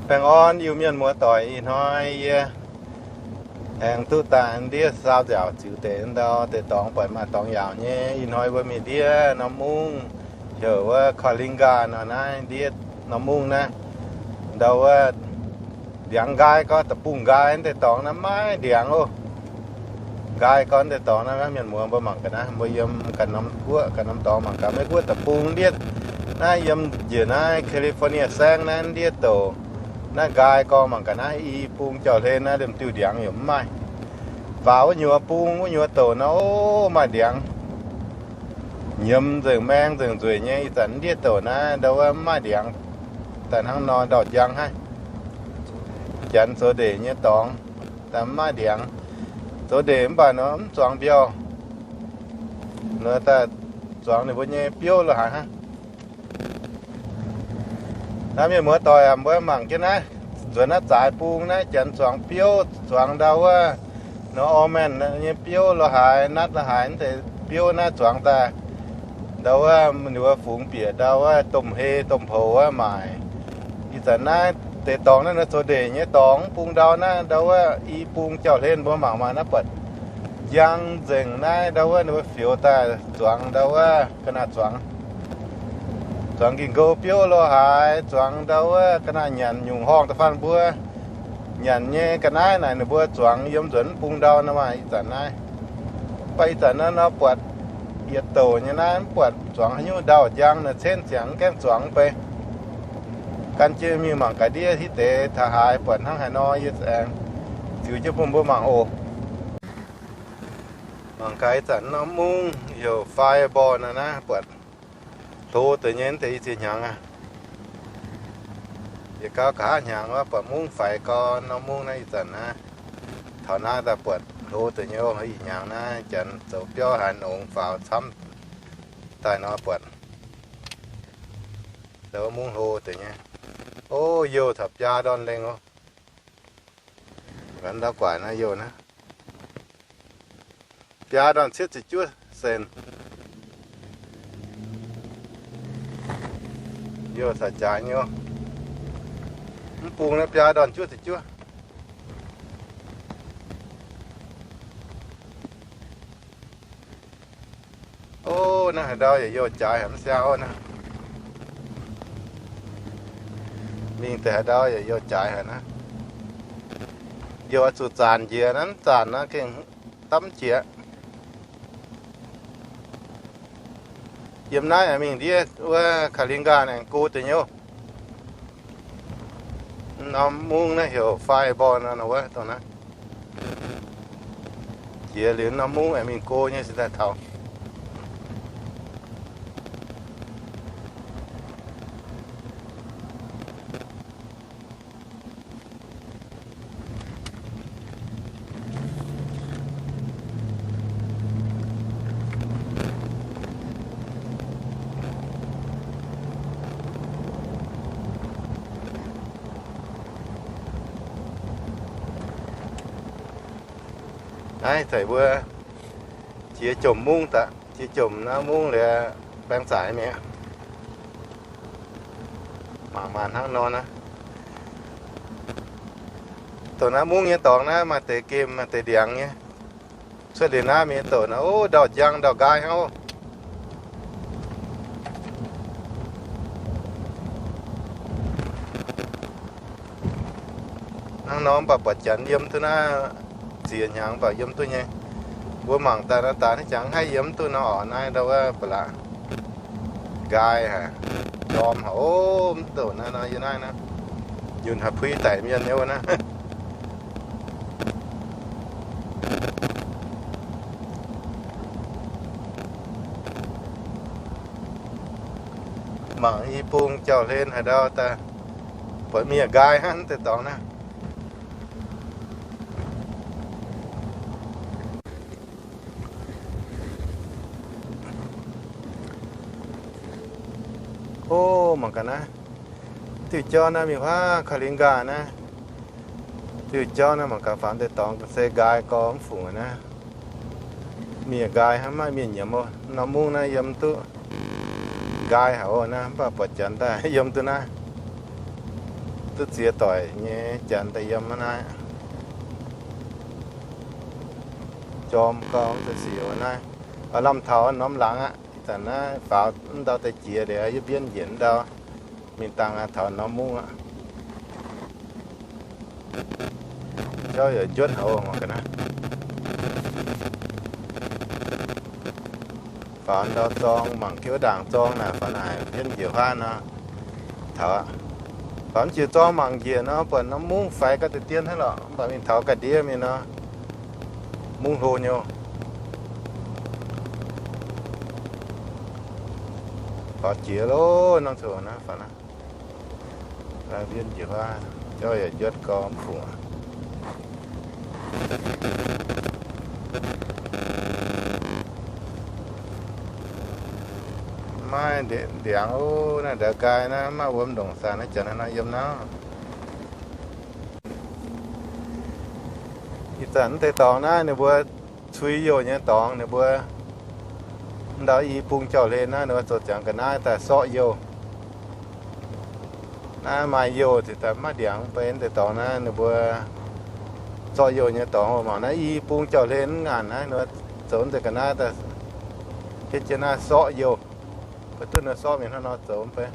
Baengh orn Iu-Mienh muoz-doic, ih hnoi yie aengx duqv daaih ndiev saau nziaauc ziux deix ndau deix dorngx, buatc maaih dorngx yaauc nyei. Ih hnoi mbuo mingh ndiev norm mungv heuc wuov Kalinga nor naaiv, ndiev norm mungv naaiv. Ndau wuov ndiangx nqaai gorn, da'bung nqaai deix dorngx naaiv maiv ndiangx oc. Nqaai gorn deix dorngx naaiv, mienh muoz mbuo mangc gaax naaiv, mbuo yiem ganh norm guoqv ganh norm dorngx mangc gaax, maiv guoqv da'bung ndiev. Naaiv yiem njiec naaiv California saengv naaiv ndiev douc, naaiv nqaai gorn mangc gaax naaiv, i bung jauv-hlen naaiv liemh diuh ndiangx yaac mv maaih. Faaux wuov nyuoz bung wuov nyuoz douc nor, o, maaih ndiangx. Nyiemz nzengc, maeng nzengc nzueic nyei. Ih zanc ndiev douc naaiv ndau wuov mv maaih ndiangx. Daaih hnangv nor ndau-njang haiv. Janx zoux ndeic nyei dorngx daaih mv maaih ndiangx. Zoux ndeic mv baac nor mv zuangx mbiauh. Nor daaih zuangx ninh mbuo nyei biouv lo haaix hnangv. Naaiv mienh muoz-doic aac, mbuo mangc jienv naaiv, nzuonx naaiv zaaix bung naaiv, janx zuangx biouv, zuangx ndau wuov nor, Old Man nyei biouv lo haaix, Natv lo haaix, naaiv deix biouv naaiv zuangx daaih ndau wuov ninh mbuo fungx bieqc ndau wuov domh hei domh poux wuov maaic. Ih zanc naaiv deix dorngx naaiv nor zoux ndeic nyei dorngx, bung ndau naaiv ndau wuov i bung jauv-hlen. Mbuo mangc maah, naaiv buatc njang nzengc naaiv ndau wuov ninh mbuo fioux daaih zuangx ndau wuov ga'naaiv zuangx, zuangx ging-nqou biouv lo haaix, zuangx ndau wuov ga'naaiv nyanc nyungc horngh da'faanh mbuo nyanc nyei ga'naaiv naaic ninh mbuo zuangx yiem nzuonx bung ndau nor maah. Ih zanc naaiv, mv baac ih zanc naaiv nor buatc yietc douc nyei naaiv, mv buatc zuangx haaix nyungc ndau-njang naaic, cenv ziangx mv gaengh zuangx bei. Gan jienv mingh mangc gaax ndiev hitv deix taux haaix buatc hnangv haaix nor, yie aengx ziux jienv bun mbuo mangc oc. Mangc gaax ih zanc norm mungv heuc Fireball nor naaiv, buatc hlo deix nyei, mv deix i ziex hnyangx aqv. Yietc gau nqa'haav hnyangx wuov buatc mungv faix gorn norm mungv naaiv. Ih zanc naaiv taux naaiv daaih buatc hlo deix nyei oc. Ih hnyangx naaiv janx zoux biauv haaix nongx faaux camv daaih nor buatc mungv hlo deix nyei. O, youh taux biaa ndorn lengh oc. Gaax ndau guaaic naaiv youh naaiv. Biaa ndorn cietv ziepc juov cent. Youh caux jaaix nyei. Mv bung naaiv biaa ndorn juov ziepc juov. O, naaiv haaix ndau yaac youh jaaix haic, mv siang oc naaiv. Mingh deix haaix ndau yaac youh jaaix haic naaiv. Youh oix zuqc zaanc njiec naaiv, mv zaanc naaiv gengh dapv mv jiex. Yiem naaiv aengx mingh ndiev wuov Kalinga aengx go deix nyei oc. Norm mungv naaiv heuc Fireball nor wuov, dongh naaiv. Jiex liuz norm mungv aengx mingh go nyei se daaih taux. Naaiv zeiz mbuo jiex jomc mungv daaih, jiex jomc naaiv mungv liuz baeng zaaix mi'aqv. Mangc maah, hnangv nor naaiv. Dongh naaiv mungv nyei dorngx naaiv maaih deix gemh maaih deix ndiangx nyei. Cuotv liuz naaiv mingh douc naaiv, o, ndau-njang ndau-nqaai hnangv oc. Hnangv nor mv baac buatc janx yiem duqv naaiv ziex hnyangx mv baac yiem duqv nyei. Mbuo mangc daaih nor daaih hnangv jangx haih yiem duqv nor oc. Naaiv ndau wuov ba'laqc nqaai haic, ndorm haic, o, mv douc naaiv nor yie naaiv naaiv, yunh haic puix daic mienh nyei wuov naaiv. Mangc i bung jauv-hlen haaix ndau daaih buatc miev nqaai hnangv deix dorngx naaiv. O, mangc gaax naaiv, diuh jauv naaiv mingh huaav Kalinga naaiv. Diuh jauv naaiv mangc gaax faaux deix dorngx se nqaai gorx mv fungc naaiv. Miev nqaai hnangv, maaih miev nyiemz oc. Norm mungv naaiv yiem duqv nqaai haic oc naaiv, mv baac buatc janx daaih yiem duqv naaiv. Duqv ziex doic nyei janx daaih yiem naaiv. Jorm gau, za'sic naaiv. Lamh taux norm laangz aqv. Ih zanc naaiv faaux ndau deix jiex liuz, yie mbienv njiec ndau mingh dangh taux norm mungv aqv. Jauv yaac njuotv haic mangc ga'naaiv. Faaux ndau zorng mangc jienv wuov ndaangc zorng naaic, faaux naaic mbienv njiec huaav nor, taux aqv. Faaux mv jiex zorng mangc njiec nor, buatc norm mungv faix ga'deix dien hnangv lorqc, mv baac mingh taux ga'ndiev mingh nor, mungv hlo nyei. Faaux jiex loh, norm coc naaiv faaux naaiv. Mbienv njiec huaav, jauv yaac njuotv gau mv fungc. Maiv ndiangx ov, naaiv ndau nqaai naaiv maaih wuom ndongc saah naaiv, janx naaiv nor yiem naaiv. Ih zanc deix dorngx naaiv ninh mbuo cui youh nyei dorngx, ninh mbuo ndau i bung jauv hlen naaiv, ninh mbuo zoux ziangx ga'naaiv daaih sorqv youh. Naaiv maaih youh ziouc daaih maiv ndiangx, beiv deix dorngx naaiv ninh mbuo zorqv youh nyei dorngx. Mangc naaiv i bung jauv hlen mv ngaanc naaiv, ninh mbuo zoux deix ga'naaiv daaih hietv jienv naaiv sorqv youh. Beiv duqv ninh sorqv mingh hnangv nor zoux beiv.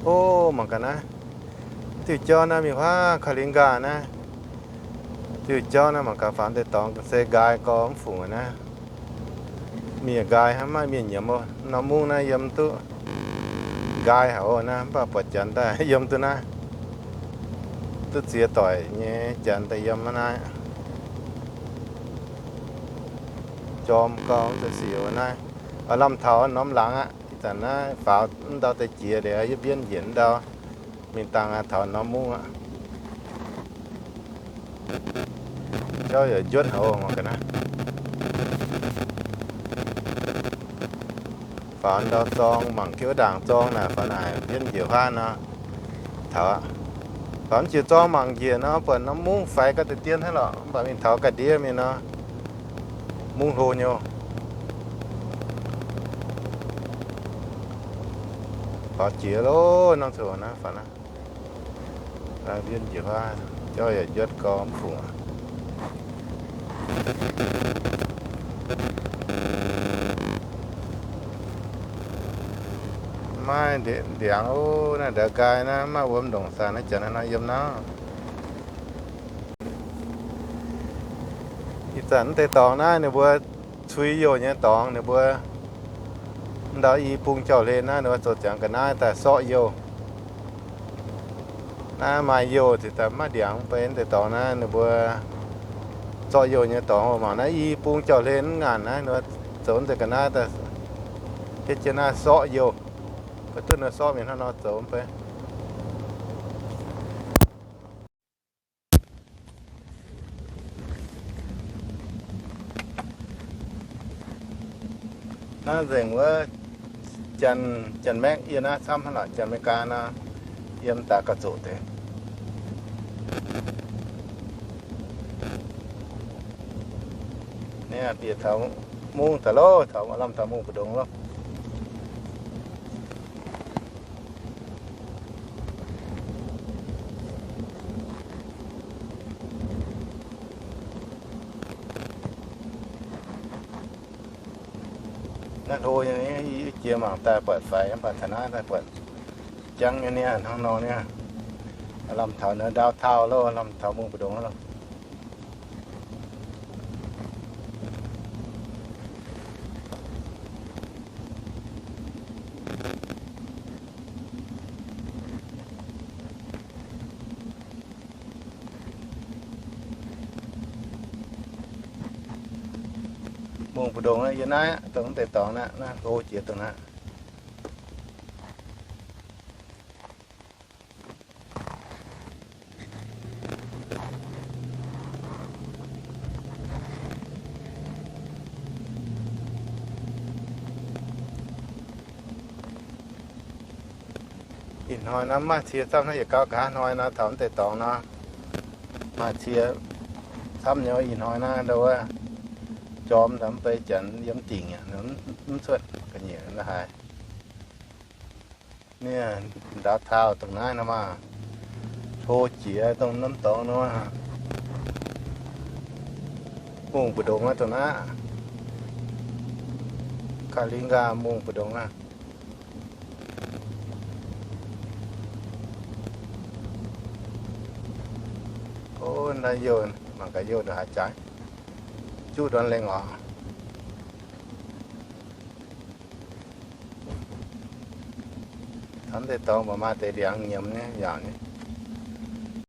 O, mangc gaax naaiv, diuh jauv naaiv mingh huaav Kaalinga naaiv. Diuh jauv naaiv mangc gaax, faaux deix dorngx se nqaai gorx mv fungc naaiv. Mienh nqaai hnangv, maaih mienh nyiemz oc. Norm mungv naaiv yiem duqv nqaai haic oc naaiv, mv baac buatc janx daaih yiem duqv naaiv. Duqv ziex doic nyei janx daaih yiem naaiv. Jorm gau, za'sic naaiv. Lamh taux norm laangz aqv. Ih zanc naaiv faaux ndau deix jiex liuz, yie mbienv njiec ndau mingh dangh taux norm mungv aqv. Jauv yaac njuotv haic mangc gaax naaiv. Faaux ndau zorng mangc jienv wuov ndaangc zorng naaic, faaux naaic mbienv njiec huaav nor, taux aqv. Faaux mv jiex zorng mangc njiec nor, buatc norm mungv faix ga'deix dien hnangv lorqc, mv baac mingh taux ga'ndiev mingh nor, mungv hlo nyei. Faaux jiex loh, norm coc naaiv faaux naaiv. Ndiev njiec huaav, jauv yaac njuotv gau mv fungc aqv. Maiv ndiangx ov, naaiv ndau nqaai naaiv maaih wuom ndongc saah naaiv, janx naaiv nor yiem naaiv. Ih zanc deix dorngx naaiv ninh mbuo cui youh nyei dorngx, ninh mbuo Ndau i bung jauv-hlen naaiv, ninh mbuo zoux ziangx ga'naaiv daaih sorqv youh. Naaiv maaih youh ziouc daaih maiv ndiangx, beiv deix dorngx naaiv ninh mbuo zorqv youh nyei dorngx. Mangc naaiv i bung jauv-hlen mv ngaanc naaiv, ninh mbuo zoux deix ga'naaiv daaih hietv jienv naaiv sorqv youh. Mv duqv ninh sorqv mingh hnangv nor zoux beiv. Naaiv nzengc wuov Janx-Mekv yiem naaiv camv hnangv lorqc, Janx-Meigaa naaiv yiem daaih gauh zoqc deix. Naaiv bieqc taux mungv daaih loh, taux lamh taux mungv mbu'ndongx loh. Naaiv hlo nyei, yie jiex mangc daaih buatc faix, mv baac taux naaiv daaih buatc jangv nyei niaa, hnangv nor niaa. Lamh taux naaiv downtown loh, lamh taux mungv mbu'ndongx loh. Mungv mbu'ndongx yiem naaiv, dongh deix dorngx naaiv, naaiv hlo jiex dongh naaiv. Ih hnoi naaiv maaih cie camv naaiv yietc gauv nqa'haav hnoi nor, taux deix dorngx nor, maaih cie camv nyei. Ih hnoi naaiv ndau wuov jorm daaih mv bei, janx yiem dingc aqv, mv cuotv ga'nyiec naaiv haaix. Niaa, downtown dongh naaiv nor maah, hlo jiex dongh norm dorngx nor. Mungv mbu'ndongx aqv dongh naaiv, Kaalinga mungv mbu'ndongx aqv. O, naaiv youh, mangc gaax youh ndongc haaix jaaix, juqv ndorn lengh oc. Camv deix dorngx mbuo maaih deix ndiangx nyiemz nyei yaac nyei.